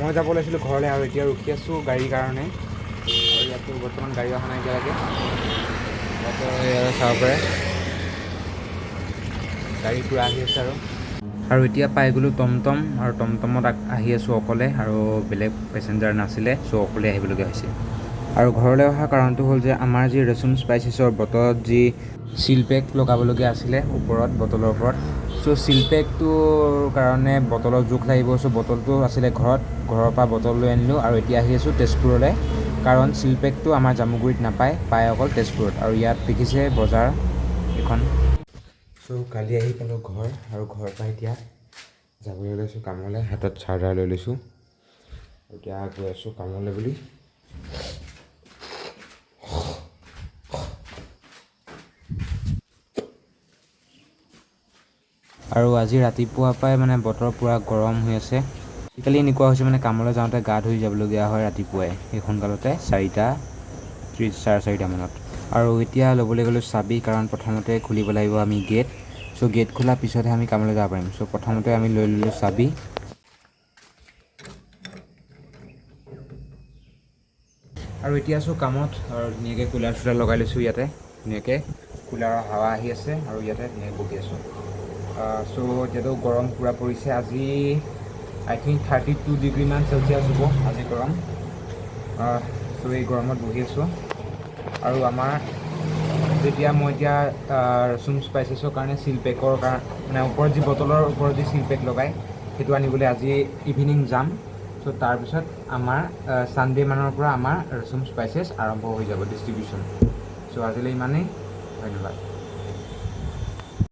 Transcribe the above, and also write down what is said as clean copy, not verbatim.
মই যাব লৈছিলোঁ ঘৰলৈ আৰু এতিয়া ৰখি আছোঁ গাড়ীৰ কাৰণে। আৰু ইয়াতো বৰ্তমান গাড়ী অহা নাই এতিয়ালৈকে। ইয়াতে চাব পাৰে গাড়ী পূৰা আহি আছে। আৰু এতিয়া পাই গ'লোঁ টমটম, আৰু টমটমত আহি আছোঁ অকলে, আৰু বেলেগ পেচেঞ্জাৰ নাছিলে, চ' অকলে আহিবলগীয়া হৈছে। আৰু ঘৰলৈ অহা কাৰণটো হ'ল যে আমাৰ যি ৰচুন স্পাইচেছৰ বটলত যি চিল পেক লগাবলগীয়া আছিলে ওপৰত, বটলৰ ওপৰত, চ' চিল পেকটোৰ কাৰণে বটলৰ জোখ লাগিব। চ' বটলটো আছিলে ঘৰত, ঘৰৰ পৰা বটল লৈ আনিলোঁ আৰু এতিয়া আহি আছোঁ তেজপুৰলৈ, কাৰণ চিল পেকটো আমাৰ জামুগুৰিত নাপায়, পায় অকল তেজপুৰত। আৰু ইয়াত দেখিছে বজাৰ এখন। চ' কালি আহি পালোঁ ঘৰ, আৰু ঘৰৰ পৰা এতিয়া যাবলৈ লৈছোঁ কামলৈ। হাতত চাৰ্জাৰ লৈ লৈছোঁ, এতিয়া গৈ আছোঁ কামলৈ বুলি। আৰু আজি ৰাতিপুৱাৰ পৰাই মানে বতৰ পূৰা গৰম হৈ আছে। আজিকালি এনেকুৱা হৈছে মানে কামলৈ যাওঁতে গা ধুই যাবলগীয়া হয় ৰাতিপুৱাই, সেই সোনকালতে 4:30 4:30 মানত। আৰু এতিয়া ল'বলৈ গ'লোঁ চাবি, কাৰণ প্ৰথমতে খুলিব লাগিব আমি গেট। চ' গেট খোলাৰ পিছতহে আমি কামলৈ যাব পাৰিম। চ' প্ৰথমতে আমি লৈ ল'লোঁ চাবি। আৰু এতিয়া আছোঁ কামত, আৰু ধুনীয়াকৈ কুলাৰ চুলাৰ লগাই লৈছোঁ। ইয়াতে ধুনীয়াকৈ কুলাৰৰ হাৱা আহি আছে আৰু ইয়াতে ধুনীয়াকৈ বহি আছোঁ। চ' এতিয়াতো গৰম পূৰা পৰিছে। আজি আই থিংক 32 ডিগ্ৰীমান চেলচিয়াছ হ'ব আজি গৰম। চ' এই গৰমত বহি আছোঁ। আৰু আমাৰ যেতিয়া মই এতিয়া ৰচুন স্পাইচেছৰ কাৰণে চিল পেকৰ মানে ওপৰত যি বটলৰ ওপৰত যি চিল পেক লগায় সেইটো আনিবলৈ আজি ইভিনিং যাম। চ' তাৰপিছত আমাৰ ছানডে মানৰ পৰা আমাৰ ৰচুন স্পাইচেছ আৰম্ভ হৈ যাব ডিষ্ট্ৰিবিউশ্যন। চ' আজিলৈ ইমানেই, ধন্যবাদ।